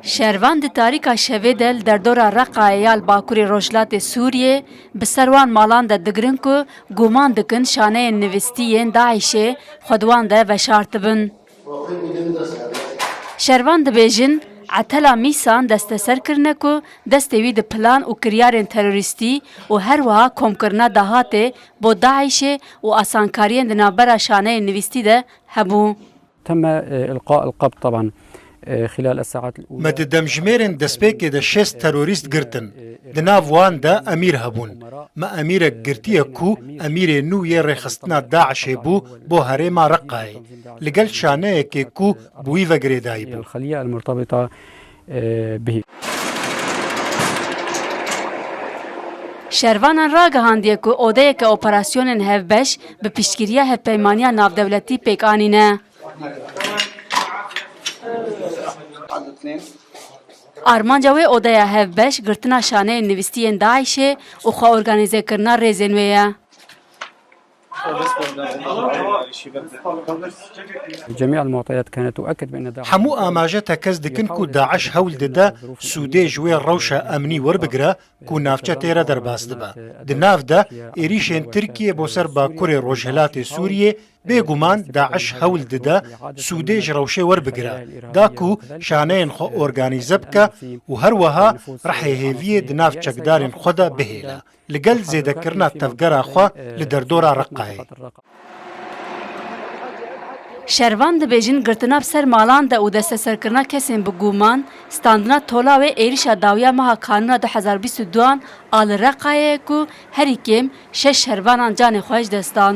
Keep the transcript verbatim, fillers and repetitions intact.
Şervan di tarîka şevê de li derdora Reqayê ya li bakurê rojhilatê Sûriyê bi ser wan malan de digirin ku guman dikin şaneyên nivîstî yên DAIŞê xwe di wan de veşartibin. Şervan dibêjin, Etela Mîsan desteser kirine ku destê wî di plan û kiryarên terorîstî û her wiha komkirina dahatê bo DAIŞê û asankariyên di navbera şaneyên nivîstî de hebû. تم إلقاء القبض طبعا خلال الساعات الأولى. Me di demjimêrên destpêkê de şêst terorîst girtin. Di nav wan de emîr hebûn. Me emîrek girtiye ku emîrê nû yê rêxistina DAIŞê bû bo herêma Reqayê. Li gel şaneyekê ku bi wî ve girêdayî bû. الخلية المرتبطة به. Şervanan ragihandiye ku odeyeke operasyonên hevbeş bi piştgiriya Hevpeymaniya Navdewletî pêk anîne. Armanca wê odeya hevbeş girtina şaneyên nivîstî yên DAIŞê û xwe organîzekirina rêzên wê ye. جميع المعطيات كانت تؤكد بأن داعش Hemû amaje tekez dikin ku DAIŞ hewl dide sûdê ji wê rewşa emnî werbigire ku navçe tê re derbas dibe. Di nav de êrîşên Tirkiyê bo ser bakurê rojhilatê Sûriyê bêguman DAIŞ hewl dide sûdê ji rewşê werbigire, da ku şaneyên xwe organîze bike û her wiha rihê hêviyê di nav çekdarên xwe de bihêle. Li gel zêdekirina tevgera xwe li derdora Reqayê. Şervan dibêjin girtina bi ser malan de û desteserkirina kesên bi guman, standina tola wê êrîşa dawiya meha Kanûna du hezar bîst û duan a li Reqayê ye ku herî kêm şeş şervanan canê xwe ji dest dan.